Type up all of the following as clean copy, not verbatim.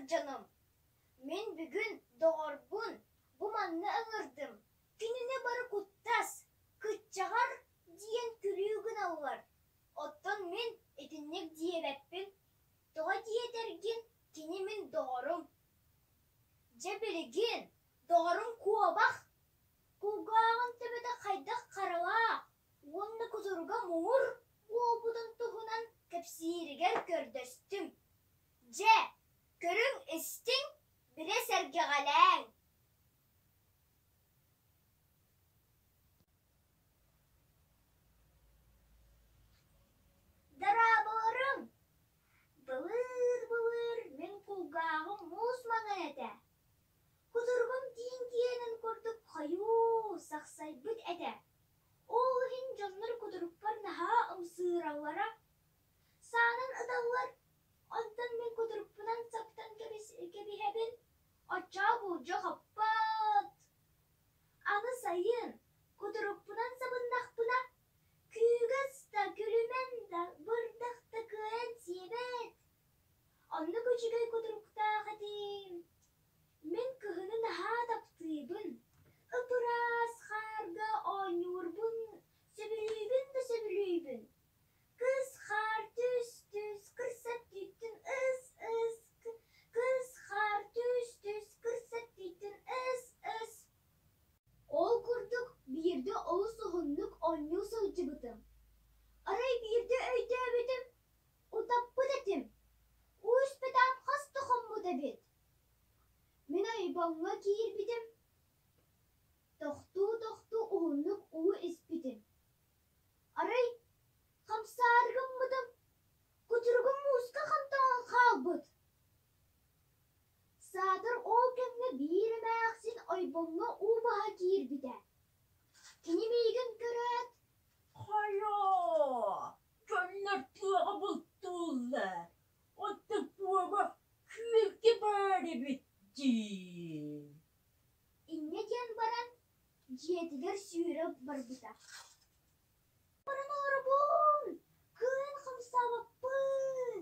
дьонум! Мин бүгүн доҕорбун бу манна ыҥырдым, кинини бары куттас, кыччаҕар диэн күлүү гыналлар. Оттон мин итинник диэбэппин, тоҕо диэтэргин кини мин доҕорум. Дьэ билигин доҕорум куобах, кулгааҕын төбөтө хайдах харалаах уонна кутуруга муҥур буолбутун туһунан кэпсииригэр көрдөстүм. Дьэ, көрүҥ-истиҥ, билэ сэргэҕэлээҥ. Дорооболоруҥ! Былыыр-былыр мин кулгааҕым муус маҥан этэ. Кутуругум тииҥ киэнин курдук хойуу, сахсайбыт этэ. Ол иһин дьоннор кутурукпар наһаа ымсыыраллара. Саанан ыталлар, онтон мин кутурукпунан саптан кэбиһэбин, оччоҕо буулдьа хоппот. Аны сайын кутурукпунан сабыннахпына, күүгэс да, күлүмэн да, бырдах да кыайан сиэбэт. Оннук үчүгэй кутуруктаах этим. Мин кыһыны наһаа таптыыбын, ып-ыраас хаарга оонньуурбун сөбүлүүбүн да сөбүлүүбүн. Кыс хаар түс-түс, кырса түүттүн ыс-ыс, кыс хаар түс-түс, кырса түүттүн ыс-ыс. Ол курдук биирдэ олус уһуннук оонньуу сылдьыбытым. Арай биирдэ өйдөөбүтүм, утаппыт этим. Уу испэтэҕим хас да хоммут эбит. Мин ойбоҥҥо киирбитим, тохтуу-тохтуу уһуннук уу испитим. Арай хамсаары гыммытым, кутуругум мууска хантаҥан хаалбыт. Саатар ол кэмҥэ биир эмээхсин ойбоҥҥо уу баһа киирбитэ. Кини миигин көрөөт: «Хайа, дьоннор тыаҕа бултууллар, оттон куобах күөлгэ баар эбит дии» Инньэ диэн баран дьиэтигэр сүүрэ барбыта. Баран олоробун, кыайан хамсаабаппын.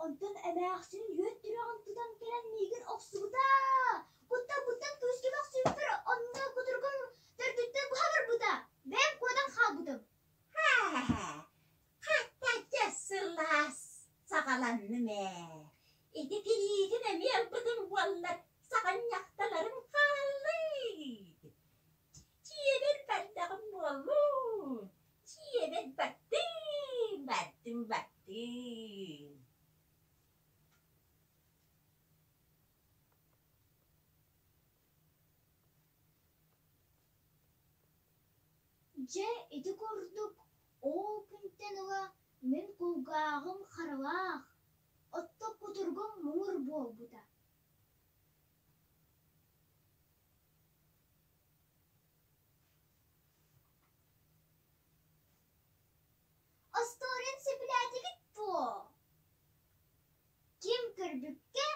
Онтон эмээхсин үөт түрэҕин тутан кэлэн миигин охсубута. Кутталбыттан күүскэ мөхсүбүппэр онно кутуругум төрдүттэн быһа барбыта. Бэйэм куотан хаалбытым. «Ха-ха, хата сылаас саҕаланным ээ. Ити тириитин эмиэ ылбытым буоллар саҕынньахтанарым хааллый. Дьиэбэр бардаҕым буоллун, дьиэбэр бардым, бардым, бардым. Дьэ ити курдук ол күнтэн ыла мин кулгааҕым харалаах, оттон кутуругум муҥур буолбута. Остуоруйаны сөбүлээтигит дуо? Ким көрбүккэ?